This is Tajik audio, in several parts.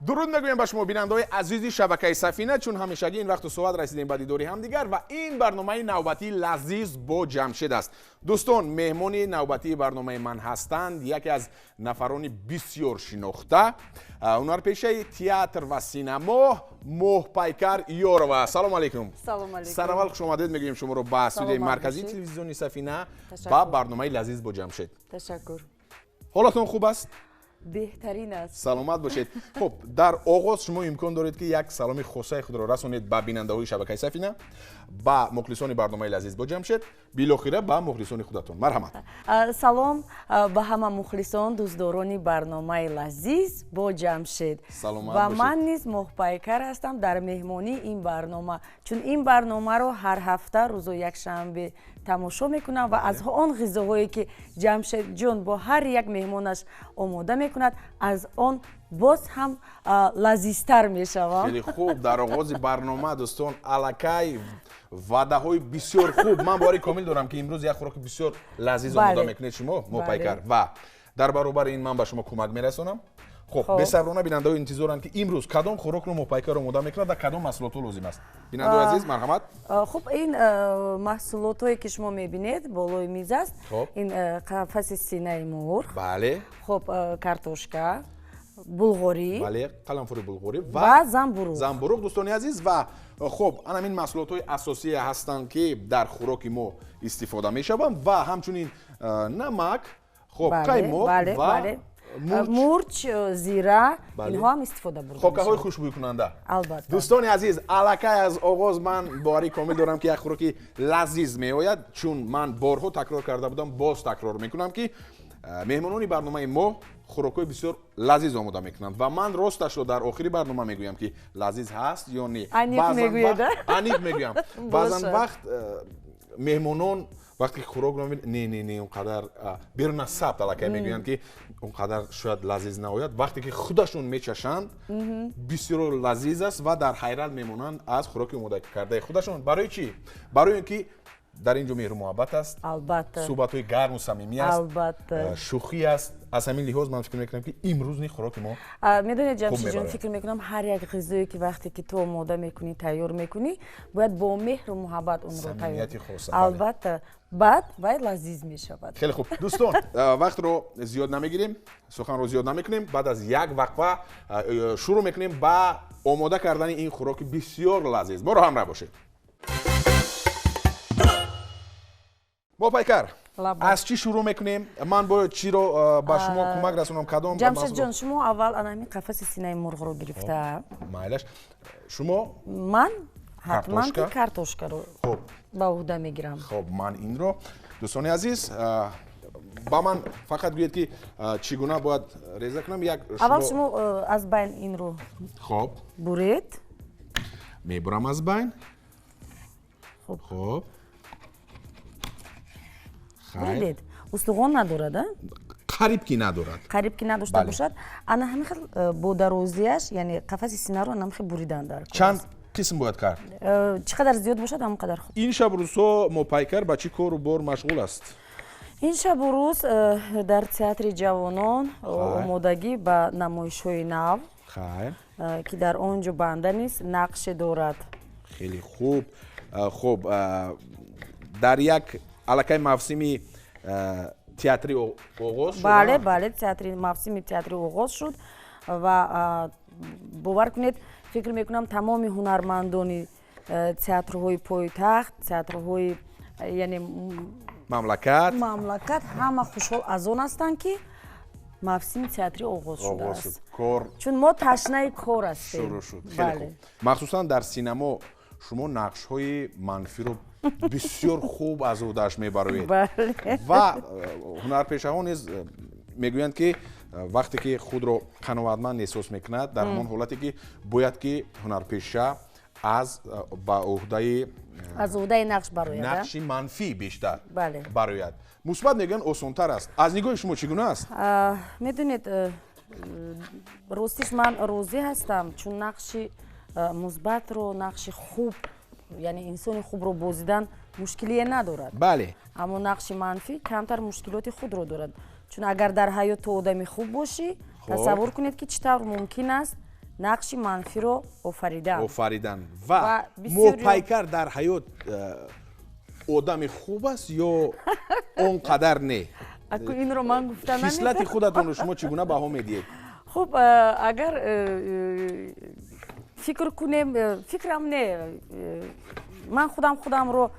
Дуруд мегӯем ба шумо, бинандаҳои азизи шабакаи Сафина. Чун ҳамешагӣ ин вақту соат расидем ба дидори ҳамдигар ва ин барномаи навбатии Лазиз бо Ҷамшед аст. Дӯстон, меҳмони навбатии барномаи ман ҳастанд яке аз нафарони бисёр шинохта, ҳунарпешаи театр ва синамо, Моҳпайкар Ёрова. Салом алейкум. Салом алейкум. Сараввал хушомадед мегӯем шуморо ба студияи марказии телевизиони Сафина, ба барномаи Лазиз бо Ҷамшед. Ташаккур. Ҳолатон хуб аст? Беҳтарин аст. Саломат бошед. Хуб, дар оғоз шумо имкон доред, ки як саломи хосаи худро расонед ба бинандаҳои шабакаи Сафина, ба мухлисони барномаи Лазиз бо Ҷамшед, билохира ба мухлисони худатон. Марҳамат. Салом ба ҳама мухлисон, дӯстдорони барномаи Лазиз бо Ҷамшед. Саломат. Ва ман низ Моҳпайкар ҳастам дар меҳмонии ин барнома, чун ин барномаро ҳар ҳафта рӯзо якшанбе тамошо мекунам ва аз он ғизоҳое, ки Ҷамшедҷон бо ҳар як меҳмонаш омода мекунад, аз он боз ҳам лазизтар мешавам. Хеле хуб. Дар оғози барнома, дӯстон, аллакай ваъдаҳои бисёр хуб. Ман бовари комил дорам, ки имрӯз як хӯроки бисёр лазиз омода мекунед шумо, Моҳпайкар, ва дар баробари ин ман ба шумо кӯмак мерасонам. Хуб, бесаброна бинандаҳо интизоранд, ки имрӯз кадом хӯрокро Моҳпайкар омода мекунад ва кадом маҳсулотҳо лозим аст. Бинандаои азиз, марҳамат. Хуб, ин маҳсулотҳое, ки шумо мебинед, болои миз аст, ин қафаси синаи мурғ, хуб, картошка, булғорӣ, бале, қаламфури булғорӣ ва замбуруғ. Замбуруғ, дӯстони азиз. Ва хуб, ана ин маҳсулотҳои асосие ҳастанд, ки дар хӯроки мо истифода мешаванд, ва ҳамчунин намак, хуб, қаймоқ ва мурч, зира, инҳо ҳам истифода бурда. Хокаҳои хушбӯйкунанда. Албатта. Дӯстони азиз, аллакай аз оғоз ман боварӣ комил дорам, ки як хӯроки лазиз меояд, чун ман борҳо такрор карда будам, боз такрор мекунам, ки меҳмонони барномаи мо хӯрокҳои бисёр лазиз омода мекунанд ва ман росташро дар охири барнома мегӯям, ки лазиз ҳаст ё не. Аниқ Аниқ мегӯям. Баъзан вақт меҳмонон вақте ки хӯрокро, не, не, не, он қадар, берун аз сабт аллакай мегӯянд, ки он қадар шояд лазиз наояд. Вақте ки худашон мечашанд, бисёр лазиз аст ва дар ҳайрат мемонанд аз хӯроки омодакардаи худашон. Барои чӣ? Барои он ки дар ин ҷо меҳру муҳаббат аст, албатта, суҳбатҳои гарму самимӣ аст, албатта, шӯхӣ аст. Аз ҳамин лиҳоз ман фикр мекунам, ки имрӯз ни хӯроки мо Медонед, Ҷамшидҷон, фикр мекунам, ҳар як ғизое, ки вақте ки ту омода мекунӣ, тайёр мекунӣ, бояд бо меҳру муҳаббат онро тайёр, албатта, баъд вай лазиз мешавад. Хеле хуб, дӯстон, вақтро зиёд намегирем, суханро зиёд намекунем. Баъд аз як вақфа шурӯъ мекунем ба омода кардани ин хӯроки бисёр лазиз. Моро ҳамроҳ бошед. Моҳпайкар, аз чӣ шурӯъ мекунем? Ман бояд чиро ба шумо кӯмак расонам, кадом? Ҷамшедҷон, шумо аввал ана ҳамин қафаси синаи мурғро гирифта. Майлаш. Шумо? Ман ҳатман ки картошкаро ба уҳда мегирам. Хоб, ман инро, дӯстони азиз, ба ман фақат гӯед, ки чӣ гуна бояд реза кунам як. Аввал шумо аз байн инро хоб буред. Мебурам аз байна. Хоб. Буридед? Устухон надорад? Қариб ки надорад. Қариб ки надошта бошад. Ана ҳамин хел бо дарозиаш, яъне қафаси синаро ана ҳамин хел буридан дар. Чанд қисм бояд кард? Чӣ қадар зиёд бошад, ҳамон қадар хуб. Ин шабу рӯзҳо Моҳпайкар ба чӣ кору бор машғул аст? Ин шабу рӯз дар театри ҷавонон омодагӣ ба намоишҳои нав, ки дар он ҷо банда низ нақше дорад. Хеле хуб. Хуб, дар як аллакай мавсими театрӣ оғоз шуд. Бале, бале, театри, мавсими театрӣ оғоз шуд ва бовар кунед, фикр мекунам, тамоми ҳунармандони театрҳои пойтахт, театрҳои, яъне мамлакат, мамлакат ҳама хушҳол аз он ҳастанд, ки мавсими театрӣ оғоз шудааст, кор, чун мо ташнаи кор ҳастем. Шурӯъ шуд. Хеле хуб. Махсусан дар синамо шумо нақшҳои манфиро бисёр хуб аз уҳдааш мебароед ва ҳунарпешаҳо низ мегӯянд, ки вақте ки худро қаноатманд эҳсос мекунад, дар ҳамон ҳолате ки бояд ки ҳунарпеша аз ба уҳдаи аз уҳдаи нақш барояд. Нақши манфӣ бештар барояд. Мусбат, мегӯянд, осонтар аст. Аз нигоҳи шумо чӣ гуна аст? Медонед, ростиш, ман розӣ ҳастам, чун нақши мусбатро, нақши хуб, яъне инсони хубро бозидан мушкилие надорад. Аммо нақши манфӣ камтар мушкилоти худро дорад, чун агар дар ҳаёт ту одами хуб бошӣ, тасаввур кунед, ки чӣ тавр мумкин аст Нақши манфиро офаридан. Офаридан. Ва Моҳпайкар дар ҳаёт одами хуб аст ё он қадар не? Аку инро ман гуфта наметавонам. Хислати худатонро шумо чӣ гуна баҳо медиҳед? Хуб, агар фикр кунем, фикрам не, ман худам худамро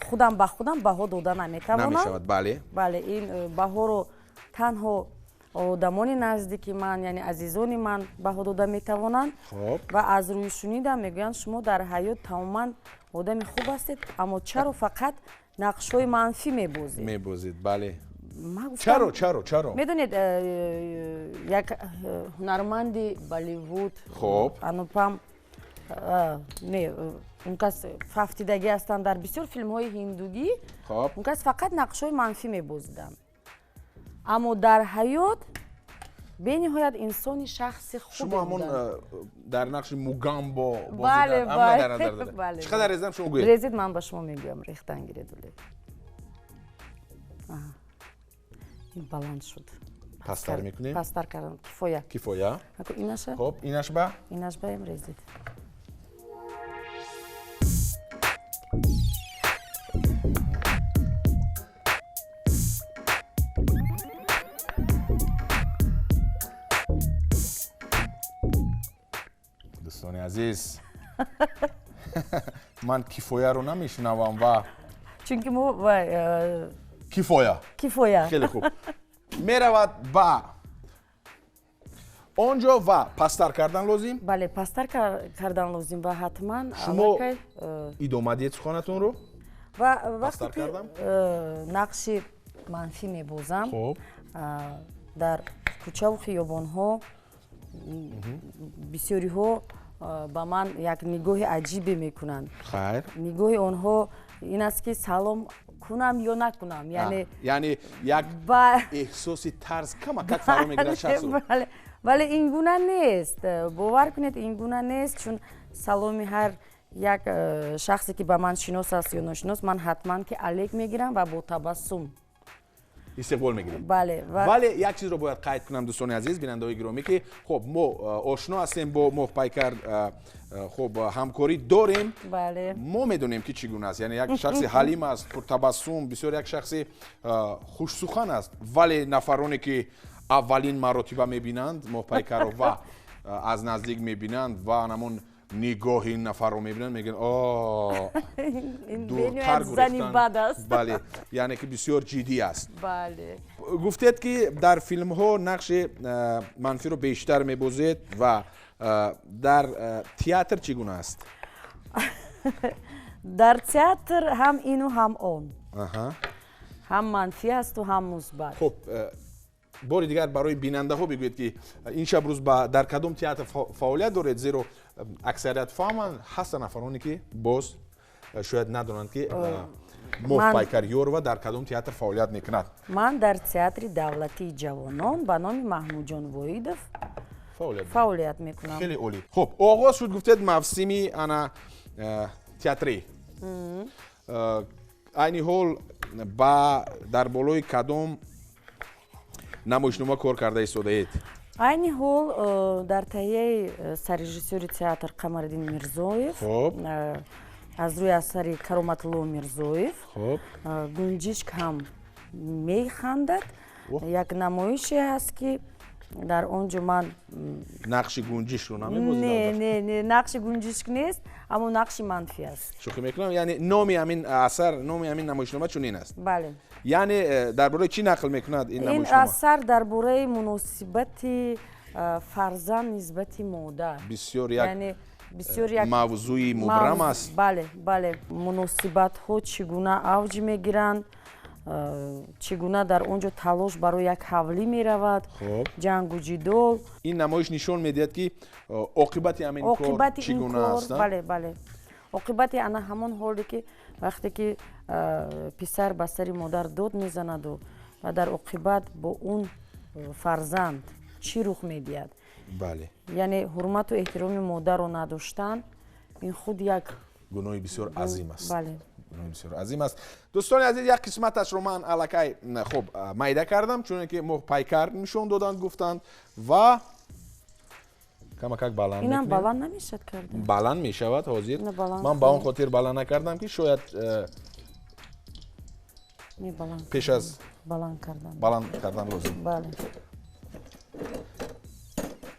худам ба худам баҳо дода наметавонам. Намешавад, бале. Бале, ин баҳоро танҳо одамони наздики ман, яъне азизони ман баҳо дода метавонанд. Ва аз рӯи шунидам мегӯянд, шумо дар ҳаёт тамоман одами хуб ҳастед, аммо чаро фақат нақшҳои манфӣ мебозед? Мебозед, бале. Чаро, чаро, чаро? Медонед, як ҳунарманди Болливуд, Анупам, не, он кас фафтидагӣ ҳастанд дар бисёр филмҳои ҳиндугӣ, он кас фақат нақшҳои манфӣ мебозиданд. Аммо дар ҳаёт бениҳоят инсони шахси хубе шумо ҳамон дар нақши Мугамбо бале, бале. Чӣ қадар резам шумо гӯед? Резид, ман ба шумо мегӯям, рехтан гиред. Ин баланд шуд. Пасттар мекунем? Пасттар кардам. Кифоя. Кифоя. Инаша? Хоб, инаш ба? Инаш баем резид. Дӯстони азиз, ман кифояро намешунавам ва чунки мо кифоя. Кифоя. Хеле хуб. Меравад ба он ҷо ва пасттар кардан лозим? Бале, пасттар кардан лозим ва ҳатман шумо идома диҳед суханатонро. Ва вақте ки нақши манфӣ мебозам, дар кӯчаву хиёбонҳо бисёриҳо ба ман як нигоҳи аҷибе мекунанд. Хайр. Нигоҳи онҳо ин аст, ки салом кунам ё накунам, яъне як эҳсоси тарс камакак фаро мегирад шахсро. Вале ин гуна нест, бовар кунед, ин гуна нест, чун саломи ҳар як шахсе ки ба ман шинос аст ё ношинос, ман ҳатман ки алек мегирам ва бо табассум истиқбол мегирем. Бале. Вале як чизро бояд қайд кунам, дӯстони азиз, бинандаҳои гиромӣ, ки хоб мо ошно ҳастем бо Моҳпайкар, хоб ҳамкорӣ дорем. Бале. Мо медонем ки чӣ гуна аст, яъне як шахси ҳалим аст, пуртабассум, бисёр як шахси хушсухан аст, вале нафароне ки аввалин маротиба мебинанд Моҳпайкарро ва аз наздик мебинанд ва ҳамон нигоҳи ин нафарро мебинанд, мегӯянд о дуртар зани бад аст. Бале, яъне ки бисёр ҷиддӣ аст. Бале. Гуфтед ки дар филмҳо нақши манфиро бештар мебозед ва дар театр чӣ гуна аст? Дар театр ҳам ину ҳам он. Ҳам манфӣ асту ҳам мусбат. Хуб, бори дигар барои бинандаҳо бигӯед ки ин шаб рӯз дар кадом театр фаъолият доред, зеро аксарият фаҳманд, ҳастанд нафароне ки боз шояд надонанд ки Моҳпайкар Ёрова дар кадом театр фаъолият мекунад. Ман дар театри давлатии ҷавонон ба номи Маҳмудҷон Воҳидов фаъолият мекунам. Хеле олӣ. Хуб, оғоз шуд, гуфтед, мавсими ана театрӣ. Айни ҳол дар болои кадом намоишнома кор карда истодаед? Айни ҳол дар таҳияи саррежиссёри театр Қамариддин Мирзоев аз рӯи асари Кароматулло Мирзоев «Гунҷишк ҳам механдад» як намоише ҳаст, ки дар он ҷо ман нақши гунҷишкро намебозидам. Не, не, не, нақши гунҷишк нест, аммо нақши манфӣ аст. Шӯхӣ мекунам, яъне номи ҳамин асар, номи ҳамин намоишнома чунин аст? Бале. Яъне дар бораи чӣ нақл мекунад ин намоишнома? Ин асар дар бораи муносибати фарзанд нисбати модар. Бисёр як мавзӯи мубрам аст. Бале, бале. Муносибатҳо чӣ гуна авҷ мегиранд, чӣ гуна дар он ҷо талош барои як ҳавлӣ меравад, ҷангу ҷидол. Ин намоиш нишон медиҳад, ки оқибати ҳамин кор чӣ гуна аст. Бале, бале. Оқибати ана ҳамон ҳоле ки вақте ки писар ба сари модар дод мезанаду ва дар оқибат бо он фарзанд чӣ рух медиҳад. Бале. Яъне ҳурмату эҳтироми модарро надоштан ин худ як гуноҳи бисёр азим аст. Бале. Бисёр азим аст. Дӯстони азиз, як қисматашро ман аллакай хуб майда кардам, чуне ки Моҳпайкар нишон доданд, гуфтанд, ва Камакак баланд мекунем. Инам баланд намешад карда? Баланд мешавад ҳозир. Ман ба он хотир баланд накардам ки шояд пеш аз баланд кардан. Баланд кардан лозим. Бале.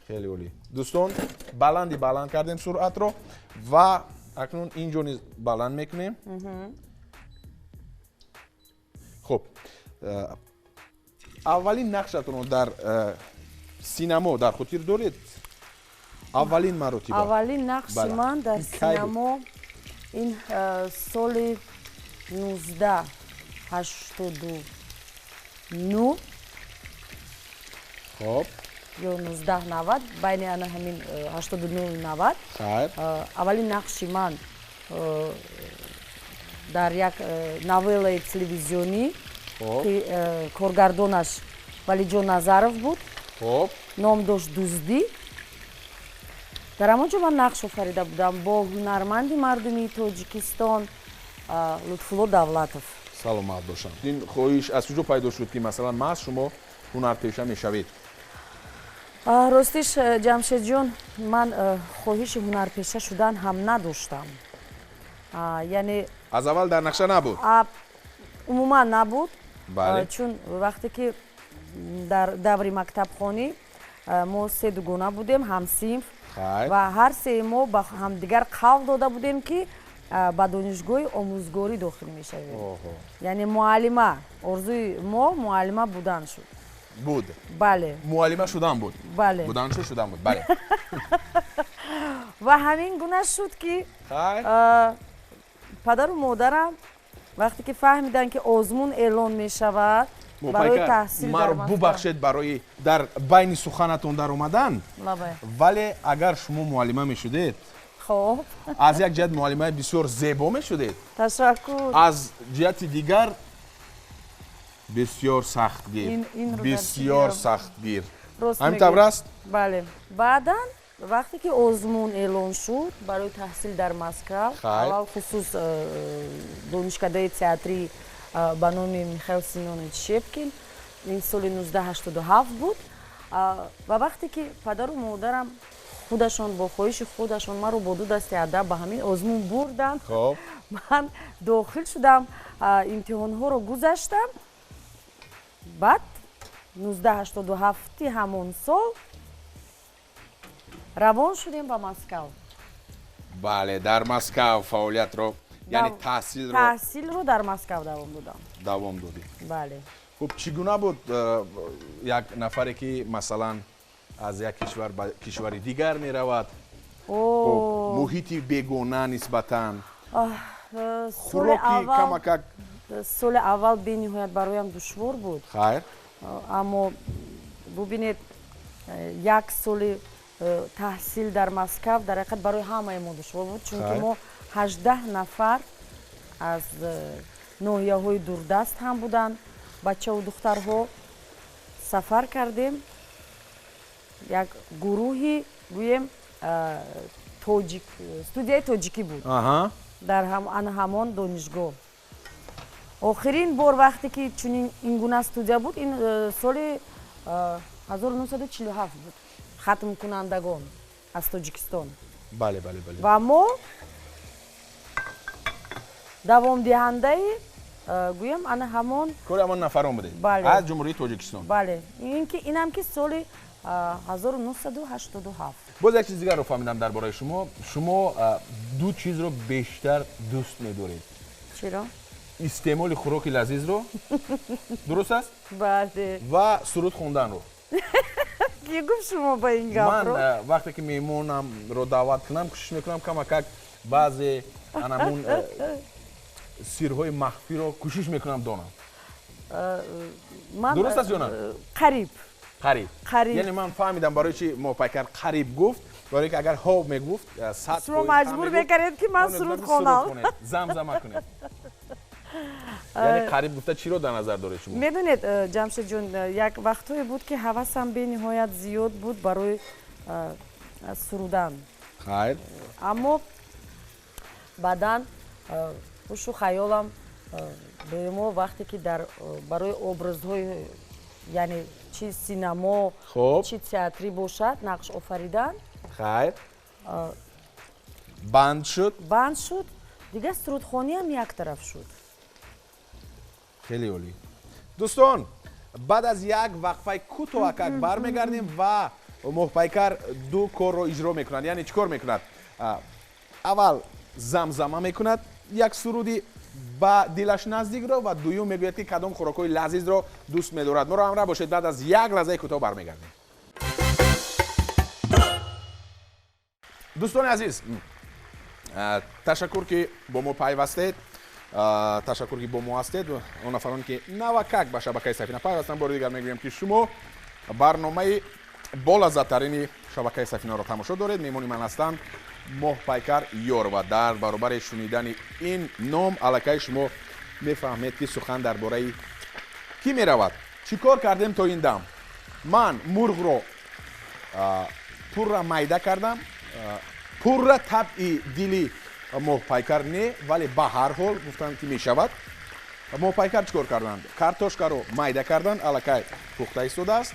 Хеле олӣ. Дӯстон, баланди баланд кардем суръатро ва акнун инҷо низ баланд мекунем. Хуб, аввалин нақшатонро дар синамо дар хотир доред? Аввалин маротиба. Аввалин нақши ман дар синамо ин соли 1989. Хуб. Ё 1990, байни ана ҳамин 89-90. Хайр. Аввалин нақши ман дар як новеллаи телевизионӣ ки коргардонаш Валиҷон Назаров буд. Хуб. Ном дошт Дуздӣ. Дар ҳамон ҷо ман нақш офарида будам бо ҳунарманди мардумии Тоҷикистон Лутфулло Давлатов. Саломат бошам. Ин хоҳиш аз куҷо пайдо шуд ки масалан маҳз шумо ҳунарпеша мешавед? Ростиш, Ҷамшедҷон, ман хоҳиши ҳунарпеша шудан ҳам надоштам. Яъне аз аввал дар нақша набуд? Умуман набуд. Чун вақте ки дар даври мактабхонӣ мо се дугона будем, ҳамсинф, ва ҳар сеи мо ба ҳамдигар қавл дода будем ки ба донишгоҳи омӯзгорӣ дохил мешавем. Яъне муаллима, орзуи мо муаллима будан шуд. Буд. Бале. Муаллима шудан буд. Бале. Будан шуд, шудан буд. Бале. Ва ҳамин гуна шуд ки падару модарам вақте ки фаҳмиданд ки озмун эълон мешавад барои таҳсил маро бубахшед барои дар байни суханатон даромадан, вале агар шумо муаллима мешудед, хоб, аз як ҷиҳат муаллимаи бисёр зебо мешудед. Ташаккур. Аз ҷиҳати дигар бисёр сахтгир, бисёр сахтгир. Ҳамин тавр аст? Бале. Баъдан вақте ки озмун эълон шуд барои таҳсил дар Москав, аввал хусус донишкадаи театрӣ ба номи Михаил Семёнович Щепкин, ин соли 1987 буд. Ва вақте ки падару модарам худашон бо хоҳиши худашон маро бо ду дасти адаб ба ҳамин озмун бурданд, ман дохил шудам, имтиҳонҳоро гузаштам. Баъд 1987 ҳамон сол равон шудем ба Москав. Бале, дар Москав фаъолиятро, яъне таҳсилро дар Москав давом додам. Давом додӣ. Бале. Хуб, чӣ гуна буд як нафаре ки масалан аз як кишвар ба кишвари дигар меравад? Муҳити бегона нисбатан. Хӯроки камакак. Соли аввал бениҳоят бароям душвор буд. Хайр. Аммо бубинед, як соли таҳсил дар Москав дар ҳақиқат барои ҳамаи мо душвор буд, чунки мо 18 нафар аз ноҳияҳои дурдаст ҳам буданд, бачаву духтарҳо. Сафар кардем, як гурӯҳи гӯем тоҷик, студияи тоҷикӣ буд дар ҳамон донишгоҳ. Охирин бор вақте ки чунин ин гуна студия буд, ин соли 1947 буд. Хатмкунандагон аз Тоҷикистон. Бале, бале, бале. Ва мо давомдиҳандаи гӯям ана ҳамон кори ҳамон нафарон будед аз Ҷумҳурии Тоҷикистон. Бале, инам ки соли 1987. Боз як чиз дигарро фаҳмидам дар бораи шумо. Шумо ду чизро бештар дӯст медоред. Чиро? Истеъмоли хӯроки лазизро, дуруст аст? Бале. Ва суруд хонданро. Ки гуфт шумо ба ин гапро? Ман вақте ки меҳмонамро даъват кунам, кӯшиш мекунам камакак баъзе анамун сирҳои махфиро кӯшиш мекунам донам. Дуруст аст ё на? Қариб. Қариб. Қариб. Яъне ман фаҳмидам барои чи Мопайкар қариб гуфт, барои ки агар ҳо мегуфт, 100 шумо маҷбур мекардед ки ман суруд хонам. Замзама кунед. Яъне қариб гуфта чиро дар назар доред шумо? Медонед, Ҷамшедҷон, як вақтҳое буд ки ҳавасам бениҳоят зиёд буд барои сурудан. Хайр. Аммо баъдан ҳушу хаёлам доимо вақте ки дар барои образҳои, яъне чи синамо, чи театрӣ бошад, нақш офаридан, Хайр. Банд шуд. Банд шуд. Дигар сурудхониам як тараф шуд. Хеле олӣ. Дӯстон, баъд аз як вақфаи кӯтоҳакак бармегардем ва Моҳпайкар ду корро иҷро мекунад. Яъне чӣ кор мекунад? Аввал замзама мекунад як суруди ба дилаш наздикро ва дуюм мегӯяд, ки кадом хӯрокҳои лазизро дӯст медорад. Моро ҳамроҳ бошед, баъд аз як лаҳзаи кӯтоҳ бармегардем. Дӯстони азиз, ташаккур, ки бо мо пайвастед. Ташаккур, ки бо мо ҳастед. Он нафароне, ки навакак ба шабакаи Сафина пайвастанд, бори дигар мегӯям, ки шумо барномаи болаззаттарини шабакаи Сафинаро тамошо доред. Меҳмони ман ҳастанд Моҳпайкар Ёрова. Дар баробари шунидани ин ном аллакай шумо мефаҳмед, ки сухан дар бораи кӣ меравад. Чӣ кор кардем то ин дам? Ман мурғро пурра майда кардам, пурра табъи дили Моҳпайкар не, вале ба ҳар ҳол гуфтанд, ки мешавад. Моҳпайкар чӣ кор карданд? Картошкаро майда карданд, аллакай пухта истодааст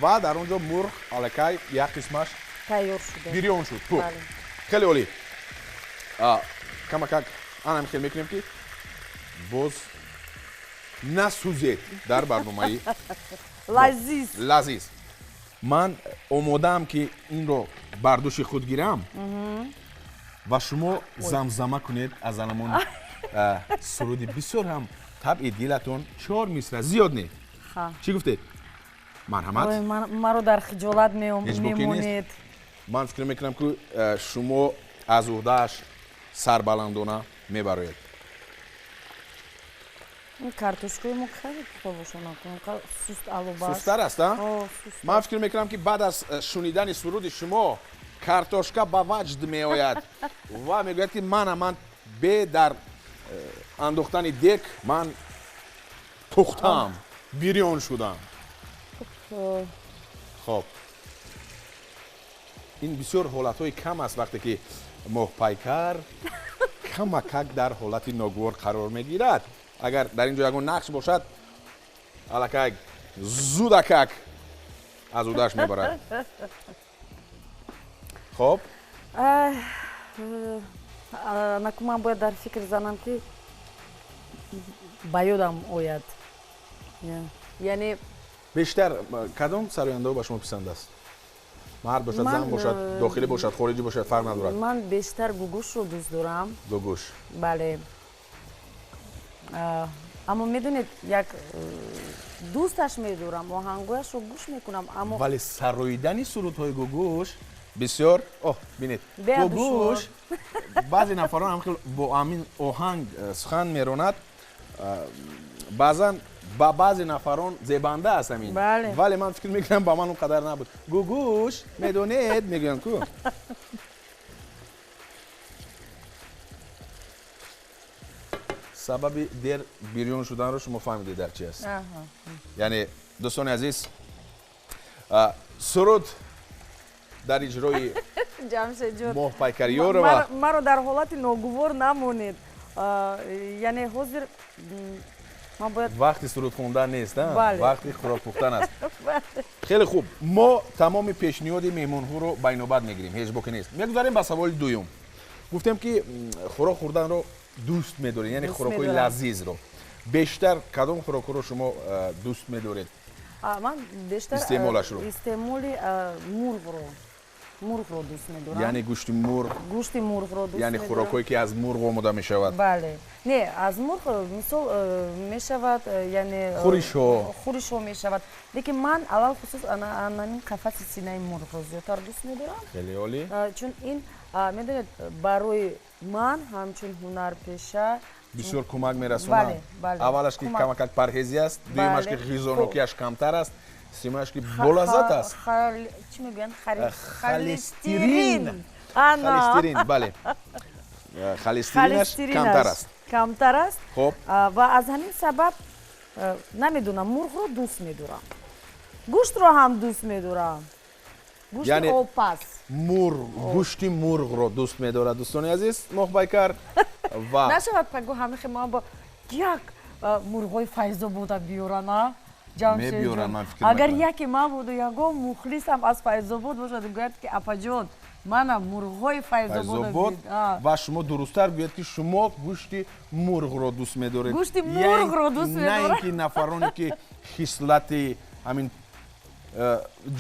ва дар он ҷо мурғ аллакай як қисмаш тайёр шуда, бирён шуд, пухт. Хеле олӣ. Камакак анам хел мекунем, ки боз насӯзед дар барномаи лазиз. Лазиз. Ман омодаам, ки инро бар дӯши худ гирам ва шумо замзама кунед аз анамон суруди бисёр ҳам табъи дилатон, чор мисра, зиёд не. Чӣ гуфтед? Марҳамат. Маро дар хиҷолат мемонед. Ман фикр мекунам, ки шумо аз уҳдааш сарбаландона мебароед. Ин картошкаи мо хеле пухта суст алоба. Сусттар аст, а? Ман фикр мекунам, ки баъд аз шунидани суруди шумо картошка ба ваҷд меояд ва мегӯяд, ки мана ман бе дар андохтани дек ман пухтам, бирён шудам. Хоб, ин бисёр ҳолатҳои кам аст, вақте ки Моҳпайкар камакак дар ҳолати ногувор қарор мегирад. Агар дар ин ҷо ягон нақш бошад, аллакай зудакак аз уҳдааш мебарад. Хоб, наку ман бояд дар фикр занам, ки ба ёдам ояд. Яъне бештар кадом сарояндаҳо ба шумо писанд аст? Мард бошад, зан бошад, дохилӣ бошад, хориҷӣ бошад, фарқ надорад. Ман бештар Гугушро дӯст дорам. Гугуш. Бале. Аммо медонед, як дӯсташ медорам, оҳангояшро гӯш мекунам, аммо вале сароидани сурудҳои Гугуш бисёр, оҳ, бинед, Гугуш баъзе нафарон ҳам хел бо ҳамин оҳанг сухан меронад. Баъзан ба баъзе нафарон зебанда аст ҳамин, вале ман фикр мекунам, ба ман он қадар набуд. Гугуш, медонед, мегӯянд ку. Сабаби дер бирён шуданро шумо фаҳмидед дар чи аст. Яъне, дӯстони азиз, суруд дар иҷрои Моҳпайкар Ёрова. Маро дар ҳолати ногувор намонед. Яъне ҳозир ман бояд вақти суруд хондан нест, вақти хӯрок пухтан аст. Хеле хуб, мо тамоми пешниҳоди меҳмонҳоро ба инобат мегирем, ҳеҷ боке нест. Мегузарем ба саволи дуюм. Гуфтем, ки хӯрок хӯрданро дӯст медоред, яъне хӯрокҳои лазизро. Бештар кадом хӯрокҳоро шумо дӯст медоред? Ман бештар истеъмолашро, истеъмоли мурғро дӯст медорам. Яъне гӯшти мурғ. Гӯшти мурғро дӯст яъне хӯрокҳое, ки аз мурғ омода мешавад. Бале, не, аз мурғ мисол мешавад, яъне хӯришҳо. Хӯришҳо мешавад, лекин ман алалхусус анамин қафаси синаи мурғро зиёдтар дӯст медорам. Хеле олӣ. Чун ин, медонед, барои ман ҳамчун ҳунарпеша бисёр кӯмак мерасонад. Аввалаш, ки камакак парҳезӣ аст, дуюмаш, ки ғизонокиаш камтар аст, сеюмаш, ки болаззат аст. Чӣ мегӯянд? Холестерин. Холестерин, бале, холестеринаш камтар аст. Камтар аст. Хоб, ва аз ҳамин сабаб, намедонам, мурғро дӯст медорам, гӯштро ҳам дӯст медорам, гӯшти опас. Мурғ, гӯшти мурғро дӯст медорад, дӯстони азиз, Моҳпайкар. Ва нашавад пагӯ ҳамихе ман бо як мурғҳои Файзобода биёран, а? Мебиёран, ман фикр агар яке ман буду, ягон мухлисам аз Файзобод бошад, гӯяд, ки апаҷон, Мана мурғҳои Файзобод. Ва шумо дурусттар гӯед, ки шумо гӯшти мурғро дӯст медоред. Гӯшти мурғро дӯст медорам. На ин ки нафароне ки хислати ҳамин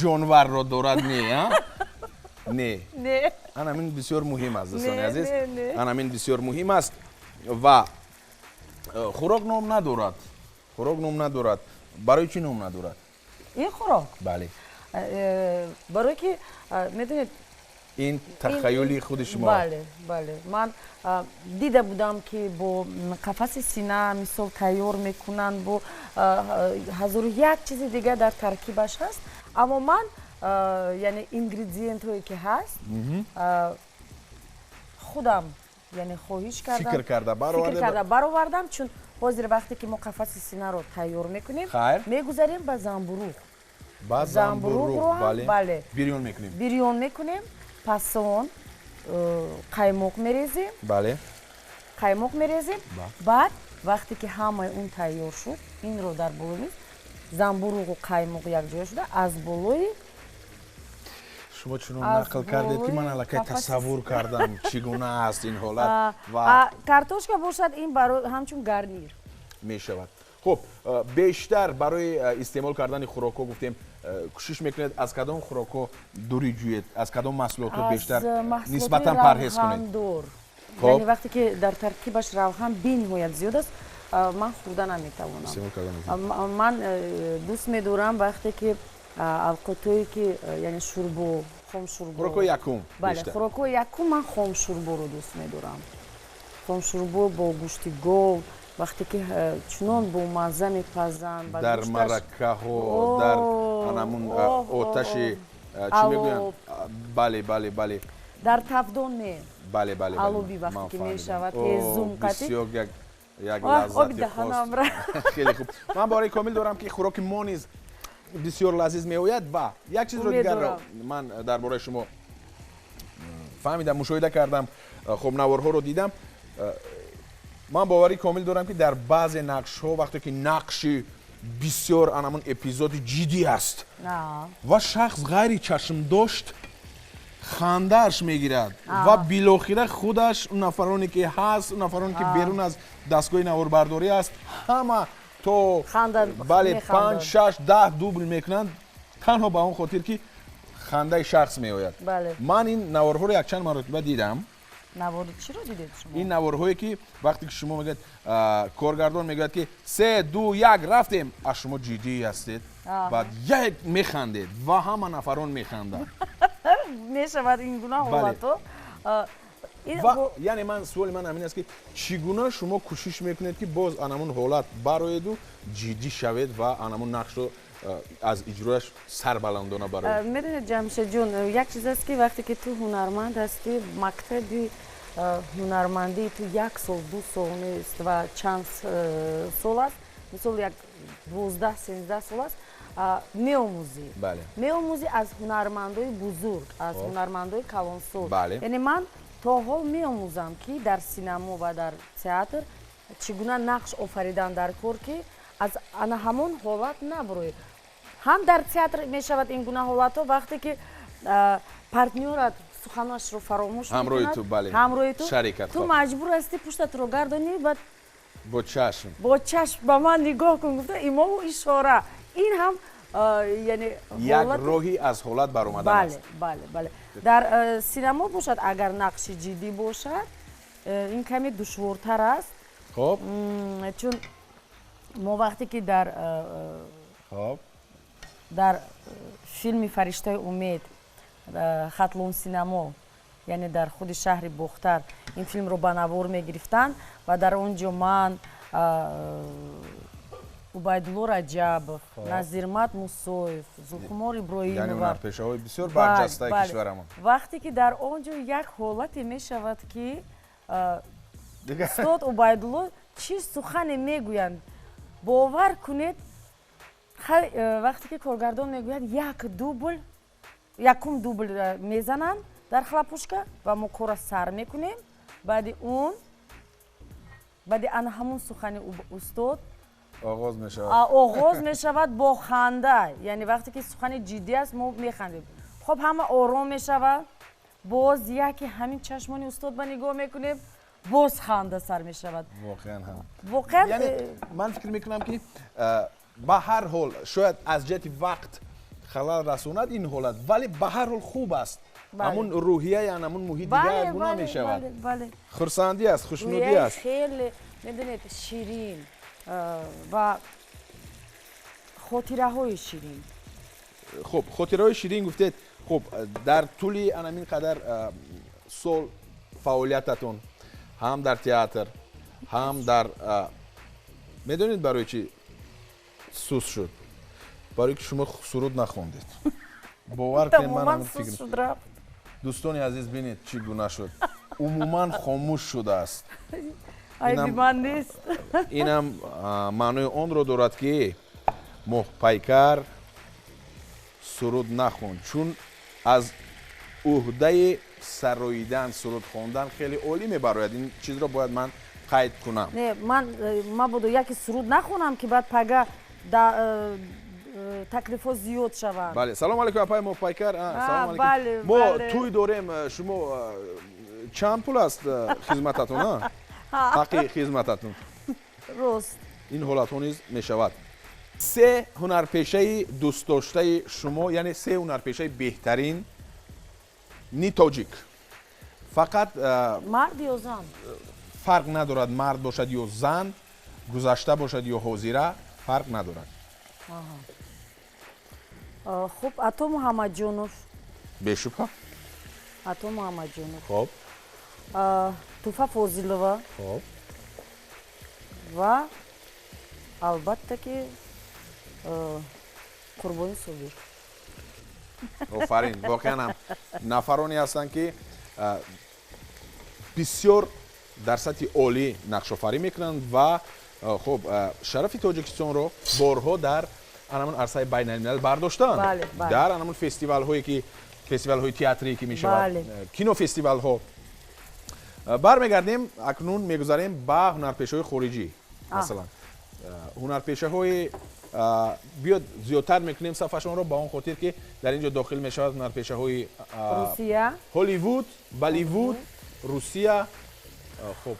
ҷонварро дорад, не, не. Не. Ана ҳамин бисёр муҳим аст, дӯстони азиз. Ана ҳамин бисёр муҳим аст. Ва хӯрок ном надорад. Хӯрок ном надорад. Барои чӣ ном надорад? Ин хӯрок? Бале. Барое ки медонед, ин тахаюли худи шумо. Бале, бале. Ман дида будам, ки бо қафаси сина мисол тайёр мекунанд, бо 1001 чизи дигар дар таркибаш ҳаст, аммо ман яъне ингредиентҳое ки ҳаст, худам яъне хоҳиш кардам, фикр карда баровардам, чун ҳозир вақте ки мо қафаси синаро тайёр мекунем, мегузарем ба замбуруғ. Ба замбуруғ, бале. Бирён мекунем. Бирён мекунем, пас он қаймоқ мерезем. Бале. Қаймоқ мерезем. Баъд вақте ки ҳамаи он тайёр шуд, инро дар болои замбуруғу қаймоқ якҷоя шуда, аз болои шумо чунон нақл кардед, ки ман аллакай тасаввур кардам, чӣ гуна аст ин ҳолат. Ва картошка бошад, ин барои ҳамчун гарнир мешавад. Хуб, бештар барои истеъмол кардани хӯрокҳо гуфтем, кӯшиш мекунед аз кадом хӯрокҳо дурӣ ҷӯед, аз кадом маҳсулотҳо бештар нисбатан парҳез кунед? Яъне вақте ки дар таркибаш равған бениҳоят зиёд аст, ман хӯрда наметавонам. Ман дӯст медорам вақте ки авқотҳое ки яъне шӯрбо, хомшӯрбо. Хӯрокҳои якум. Бале, хӯрокҳои якум ман хомшӯрборо дӯст медорам. Хомшӯрбо бо гӯшти гов, вақте ки чунон бо мазза мепазанд, дар маракаҳо, дар анамун оташи чӣ мегӯянд, бале, бале, бале, дар тафдон не, бале, бале, алоби вақте ки мешавад, ҳезум қатӣ, бисёр як лаззати хос. Хеле хуб. Ман бовари комил дорам, ки хӯроки мо низ бисёр лазиз меояд. Ва як чизро дигарро ман дар бораи шумо фаҳмидам, мушоҳида кардам, хуб наворҳоро дидам. Ман боварӣ комил дорам, ки дар баъзе нақшҳо, вақте ки нақши бисёр анамун эпизоди ҷиддӣ аст ва шахс ғайри чашмдошт хандааш мегирад ва билохира худаш, он нафароне ки ҳаст, он нафароне ки берун аз дастгоҳи наворбардорӣ аст, ҳама то бале 5, 6, 10 дубл мекунанд, танҳо ба он хотир ки хандаи шахс меояд. Ман ин наворҳоро якчанд маротиба дидам. Навори чиро дидед шумо? Ин наворҳое ки вақте ки шумо мегӯяд, коргардон мегӯяд, ки 3, 2, 1 рафтем, аз шумо ҷиддӣ ҳастед, баъд як механдед ва ҳама нафарон механданд. Мешавад ин гуна ҳолатҳо. Яъне ман суоли ман ҳамин аст, ки чӣ гуна шумо кӯшиш мекунед, ки боз анамун ҳолат бароеду ҷиддӣ шавед ва анамун нақшро аз иҷрояш сарбаландона бароед? Медонед, Ҷамшедҷон, як чиз аст, ки вақте ки ту ҳунарманд ҳастӣ, мактаби ҳунармандии ту 1 сол, 2 сол нест ва чанд сол аст, мисол як 12, 13 сол аст, меомӯзӣ. Меомӯзӣ аз ҳунармандои бузург, аз ҳунармандои калонсол. Яъне ман то ҳол меомӯзам, ки дар синамо ва дар театр чӣ гуна нақш офаридан дар кор, ки аз ана ҳамон ҳолат набуроӣ. Ҳам дар театр мешавад ин гуна ҳолатҳо, вақте ки партнёрат суханашро фаромӯш мекунад, ҳамроҳи ту, ту маҷбур ҳастӣ пуштатро гардонӣ ва бо чашм, бо чашм ба ман нигоҳ кун гуфта, имову ишора. Ин ҳам яъне як роҳи аз ҳолат баромадан аст. Бале, бале. Дар синамо бошад, агар нақши ҷиддӣ бошад, ин каме душвортар аст. Хуб, чун мо вақте ки дар дар филми Фариштаи умед, Хатлон синамо, яъне дар худи шаҳри Бохтар ин филмро ба навор мегирифтанд ва дар он ҷо ман, Убайдулло Раҷабов, Назирмат Мусоев, Зулхумор Иброҳимова, яъне ҳунарпешаҳои бисёр барҷастаи кишварамон. Вақте ки дар он ҷо як ҳолате мешавад, ки устод Убайдулло чӣ сухане мегӯянд, бовар кунед, вақте ки коргардон мегӯяд як дубл, якум дубл мезананд дар хлопушка ва мо корро сар мекунем, баъди он, баъди ана ҳамун сухани устод оғоз мешавад, оғоз мешавад бо ханда. Яъне вақте ки сухани ҷиддӣ аст, мо механдем. Хоб, ҳама ором мешавад, Боз яке ҳамин чашмони устод ба нигоҳ мекунем, боз ханда сар мешавад. Воқеан ҳам. Воқеан. Яъне ман фикр мекунам, ки ба ҳар ҳол шояд аз ҷиҳати вақт халал расонад ин ҳолат, вале ба ҳар ҳол хуб аст. Ҳамун рӯҳия, яъне ҳамун муҳит дигар гуна мешавад. Хурсандӣ аст, хушнудӣ аст. Хеле, медонед, ширин ва хотираҳои ширин. Хуб, хотираҳои ширин гуфтед. Хуб, дар тӯли анамин қадар сол фаъолиятатон ҳам дар театр, ҳам дар, медонед, барои чӣ сус шуд? Барои ки шумо суруд нахондед. Бовар кунед, ман фикр, дӯстони азиз, бинед, чӣ гуна шуд, умуман хомӯш шудааст. Айби ман нест. Инам маънои онро дорад, ки Моҳпайкар суруд нахонд, чун аз уҳдаи сароидан, суруд хондан хеле олӣ мебарояд. Ин чизро бояд ман қайд кунам. Не, ман мабодо яке суруд нахонам, ки баъд пага таклифҳо зиёд шаванд. Бале, салом алейкум, апаи Моҳпайкар, салом алейкум, мо тӯй дорем, шумо чанд пул аст хизмататон, ҳаққи хизмататон? Рост. Ин ҳолатҳо низ мешавад. Се ҳунарпешаи дӯстдоштаи шумо, яъне се ҳунарпешаи беҳтарин ни тоҷик фақат. Мард ё зан? Фарқ надорад, мард бошад ё зан, гузашта бошад ё ҳозира, фарқ надорад. Хуб, Ато Муҳаммадҷонов. Бешубҳа. Ато Муҳаммадҷонов. Хуб. Туфа Фозилова. Хуб. Ва албатта ки Қурбони Собир. Офарин, воқеан ҳам нафароне ҳастанд, ки бисёр дар сатҳи олӣ нақшофарӣ мекунанд ва хуб, шарафи Тоҷикистонро борҳо дар анамун арсаи байналмилал бардоштанд, дар анамун фестивалҳое ки, фестивалҳои театрие ки мешавад, кинофестивалҳо. Бармегардем, акнун мегузарем ба ҳунарпешаҳои хориҷӣ. Масалан, ҳунарпешаҳои биёд зиёдтар мекунем сафашонро, ба он хотир ки дар ин ҷо дохил мешавад ҳунарпешаҳои Русия, Ҳолливуд, Болливуд, Русия. Хуб.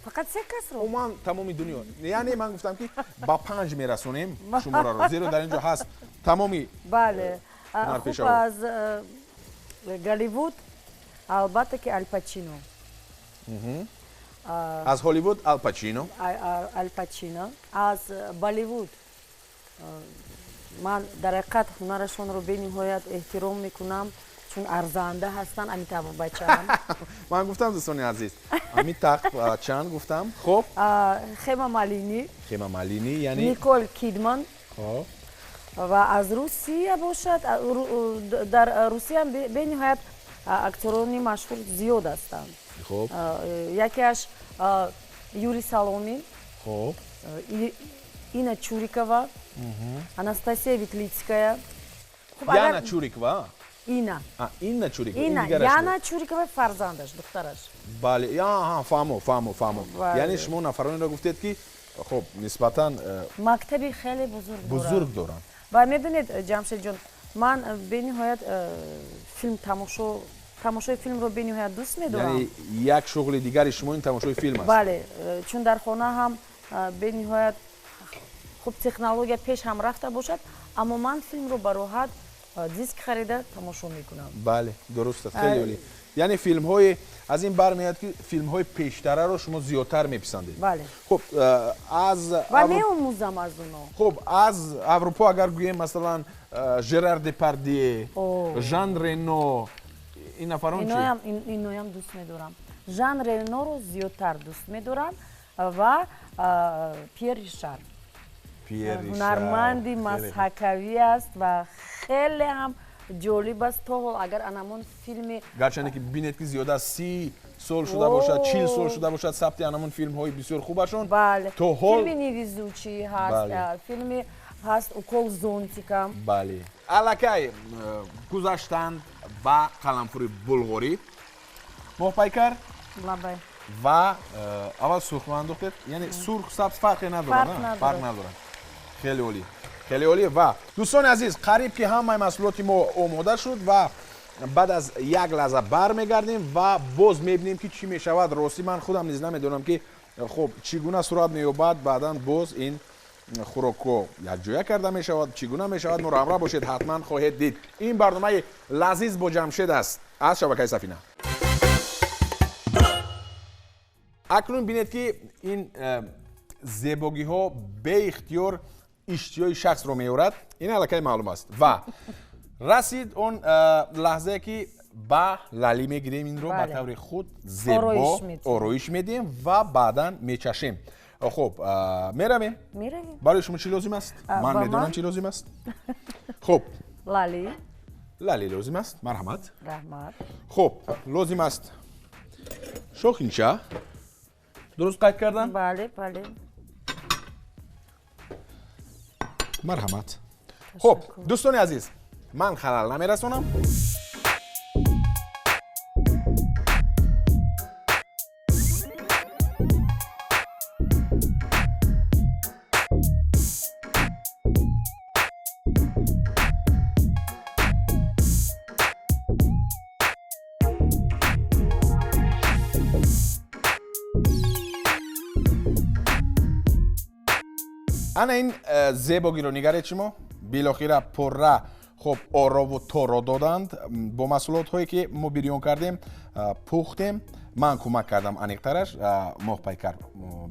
Фақат се касро? Умуман тамоми дунё. Яъне ман гуфтам, ки ба панҷ мерасонем шумораро, зеро дар ин ҷо ҳаст тамоми Бале, хуб, аз Голливуд албатта ки Ал Пачино. Аз Ҳолливуд Ал Пачино. Ал Пачино. Аз Болливуд ман дар ҳақиқат ҳунарашонро бениҳоят эҳтиром мекунам, чун арзанда ҳастанд, Амитаб Бачан. Ман гуфтам, дӯстони азиз, Амитаб Бачан гуфтам. Хуб. Хема Малини. Хема Малини, яъне Никол Кидман. Хуб. Ва аз Русия бошад, дар Русия бениҳоят актёрони машҳур зиёд ҳастанд. Хуб. Якеаш Юрий Соломин. Хуб. Инна Чурикова, Анастасия Ветлицкая. Яна Чурикова? Ина. Инна Чурикова. Ина, Яна Чурикова фарзандаш, духтараш. Бале, фаҳмо, фаҳмо, фаҳмо. Яъне шумо нафаронеро гуфтед, ки хуб, нисбатан мактаби хеле бузург доранд. Бузург доранд. Ва медонед, Ҷамшедҷон, ман бениҳоят филм тамошо, тамошои филмро бениҳоят дӯст медорам. Яъне як шуғли дигари шумо ин тамошои филм аст? Бале, чун дар хона ҳам бениҳоят хуб, технология пеш ҳам рафта бошад, аммо ман филмро ба роҳат диск харида тамошо мекунам. Бале, дуруст аст, хеле олӣ. Яъне филмҳои, аз ин бармеояд, ки филмҳои пештараро шумо зиёдтар меписандед. Бале. Хуб, аз ва меомӯзам аз оно. Хуб, аз Аврупо агар гӯем, масалан, Жерар Депардие, Жан Рено, ин нафарон чӣ? Иноям дӯст медорам. Жан Реноро зиёдтар дӯст медорам ва Пьер Ришар. Ҳунарманди масҳакавӣ аст ва хеле ҳам ҷолиб аст. То ҳол агар анамон филми Гарчанде ки бинед, ки зиёда аз 30 сол шуда бошад, 40 сол шуда бошад сабти анамон филмҳои бисёр хубашон. Бале. То ҳол филми «Невезучий» ҳаст, филми ҳаст «Укол зонтиком». Бале, аллакай гузаштанд ба қаламфури булғорӣ, Моҳпайкар. Лабай. Ва аввал сурхро андохтед, яъне сурх, сабз фарқе надорад? Фарқ надорад. Хеле олӣ, хеле олӣ. Ва дӯстони азиз, қариб ки ҳамаи маҳсулоти мо омода шуд ва Баъд аз як лаҳза бармегардем ва боз мебинем, ки чӣ мешавад. Ростӣ ман худам низ намедонам, ки хуб чӣ гуна сурат меёбад. Баъдан боз ин хӯрокҳо якҷоя карда мешавад, чӣ гуна мешавад. Моро ҳамроҳ бошед, ҳатман хоҳед дид. Ин барномаи лазиз бо Ҷамшед аст аз шабакаи Сафина. Акнун бинед, ки ин зебогиҳо беихтиёр иштиёи шахсро меорад. Ин аллакай маълум аст. Ва расид он лаҳзае, ки ба лалӣ мегирем инро, ба таври худ зебо ороиш медиҳем ва баъдан мечашем. Хуб, меравем. Барои шумо чӣ лозим аст? Ман медонам, чӣ лозим аст. Хуб, лалӣ. Лалӣ лозим аст. Марҳамат. Раҳмат. Хуб, лозим аст шохинча. Дуруст қайд кардам? Бале, бале. Марҳамат. Хуб, дӯстони азиз, ман халал намерасонам. Ана ин зебогиро нигаред шумо. Билохира пурра хуб орову торо доданд бо маҳсулотҳое, ки мо бирён кардем, пухтем. Ман кӯмак кардам, аниқтараш Моҳпайкар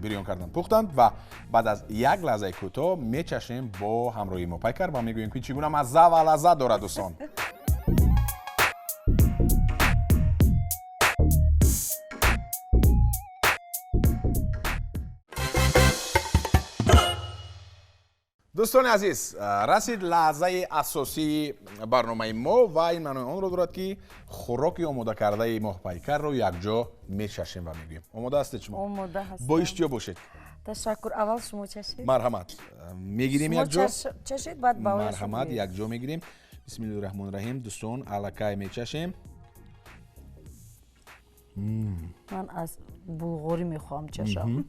бирён кардан, пухтанд. Ва баъд аз як лаҳзаи кӯтоҳ мечашем бо ҳамроҳии Моҳпайкар ва мегӯем, ки чӣ гуна мазза ва лаззат дорад, дӯстон. Дӯстони азиз, расид лаҳзаи асосии барномаи мо ва ин маънои онро дорад, ки хӯроки омодакардаи Моҳпайкарро якҷо мечашем ва мегӯем. Омода ҳастед шумо? Омода ҳастам. Бо иштиё бошед. Ташаккур. Аввал шумо чашед. Марҳамат, мегирем якҷо. Чашед, баъд ба Марҳамат, якҷо мегирем. Бисмиллоҳи раҳмони раҳим. Дӯстон, аллакай мечашем. Ман аз булғорӣ мехоҳам чашам.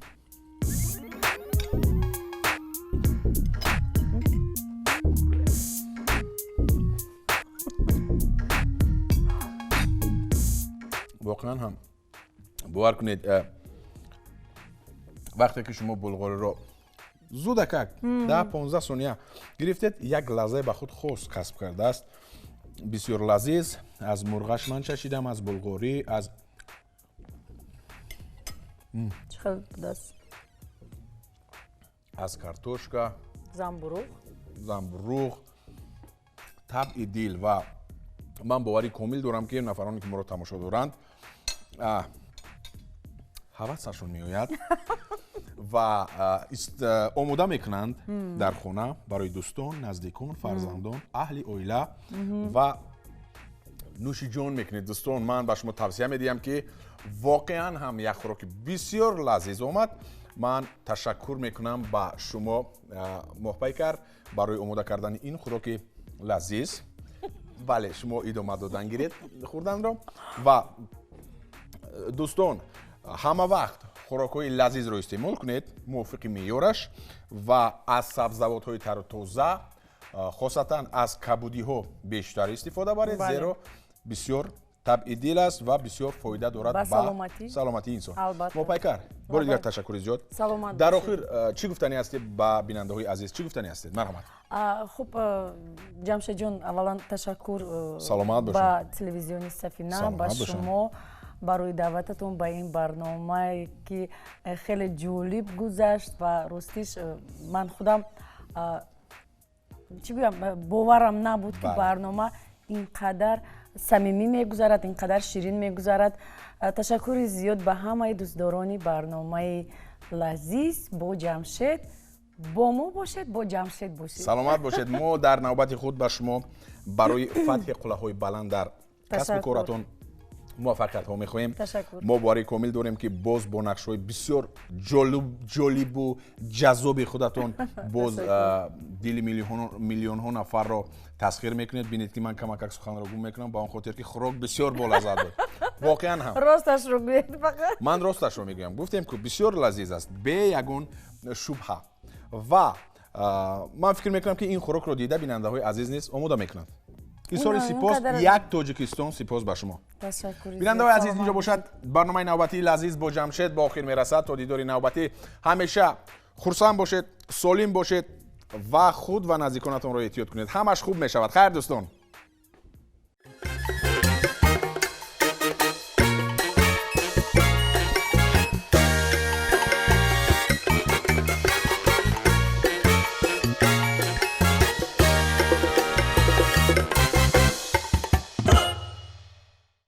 Воқеан ҳам, бовар кунед, вақте ки шумо булғориро зудакак 10-15 сония гирифтед, як лаззае ба худ хос касб кардааст, бисёр лазиз. Аз мурғаш ман чашидам, аз булғорӣ, аз Чӣ хел будааст? Аз картошка. Замбуруғ. Замбуруғ, табъи дил. Ва ман боварӣ комил дорам, ки нафароне, ки моро тамошо доранд, ҳавасашон меояд ва омода мекунанд дар хона барои дӯстон, наздикон, фарзандон, аҳли оила ва нӯшиҷон мекунед. Дӯстон, ман ба шумо тавсия медиҳам, ки воқеан ҳам як хӯроки бисёр лазиз омад. Ман ташаккур мекунам ба шумо, Моҳпайкар, барои омода кардани ин хӯроки лазиз. Бале, шумо идома додан гиред хӯрданро. Ва дӯстон, ҳама вақт хӯрокҳои лазизро истеъмол кунед мувофиқи меъёраш ва аз сабзавотҳои тару тоза, хосатан аз кабудиҳо бештар истифода баред, зеро бисёр табъи дил аст ва бисёр фоида дорад ба саломатии инсон. Моҳпайкар, бори дигар ташаккури зиёд. Дар охир чӣ гуфтанӣ ҳастед ба бинандаҳои азиз? Чӣ гуфтанӣ ҳастед? Марҳамат. Хуб, Ҷамшедҷон, аввалан ташаккур Саломат бошед. Ба телевизиони Сафина, ба шумо барои даъвататон ба ин барномае, ки хеле ҷолиб гузашт. Ва ростиш, ман худам чӣ гӯям, боварам набуд, ки барнома ин қадар самимӣ мегузарад, ин қадар ширин мегузарад. Ташаккури зиёд ба ҳамаи дӯстдорони барномаи лазиз бо Ҷамшед. Бо мо бошед, бо Ҷамшед бошед. Саломат бошед. Мо дар навбати худ ба шумо барои фатҳи қуллаҳои баланд дар касбу коратон муваффақиятҳо мехоҳем. Мо боварӣ комил дорем, ки боз бо нақшҳои бисёр ҷолибу ҷаззоби худатон боз дили миллионҳо нафарро тасхир мекунед. Бинед, ки ман камакак суханро гум мекунам ба он хотир, ки хӯрок бисёр болаззат буд, воқеан ҳам. Росташро гӯед фақат. Ман росташро мегӯям. Гуфтем, ки бисёр лазиз аст, бе ягон шубҳа. Ва ман фикр мекунам, ки ин хӯрокро дида бинандаҳои азиз низ омода мекунанд. Изҳори сипос, як Тоҷикистон сипос ба шумо. Бинандаҳои азиз, инҷо бошад барномаи навбатии «Лазиз бо Ҷамшед» ба охир мерасад. То дидори навбатӣ ҳамеша хурсанд бошед, солим бошед ва худ ва наздиконатонро эҳтиёт кунед. Ҳамаш хуб мешавад. Хайр, дӯстон.